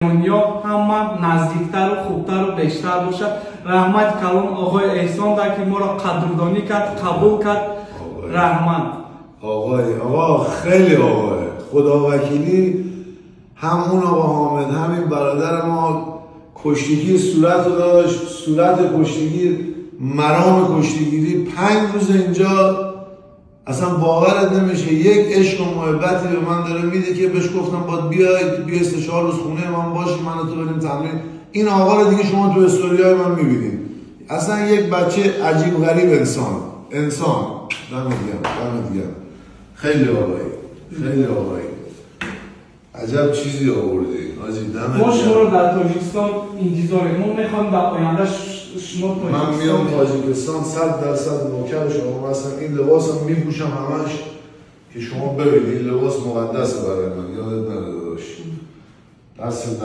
Эрониё ҳама наздиктару хубтару бештар бошад. Раҳмати калон оғои Эҳсон да, ки моро қадрдонӣ кард, қабул кард. Раҳмат. آقای آقا، خیلی آقاه. خدا وکیلی هم اون آقا حامد، همین برادر ما کشتیگیر صورت رو داشت، صورت کشتیگیر، مرام کشتیگیری. 5 روز اینجا اصلا باورت نمیشه یک عشق و محبتی به من داره میده که بهش گفتم باید بیای، بیای 3-4 روز خونه من باشی، من و تو بریم تمرین. این آقا رو دیگه شما تو استوریای من میبینید. اصلا یک بچه عجیب غریب، انسان انسان. دمت گرم، دمت گرم. خیلی آقایی، خیلی آقایی. عجب چیزی آوردی حاجی، دمت Мо шуморо گرم. Дар Тоҷикистон интизорем. Мо мехоҳем дар оянда шумо من میام Тоҷикистон. تاجیکستان، 100% نوکر شما هستم. این لباس رو میپوشم همش که شما ببینید. این لباس مقدسه برای من، یادت نره داداش. دست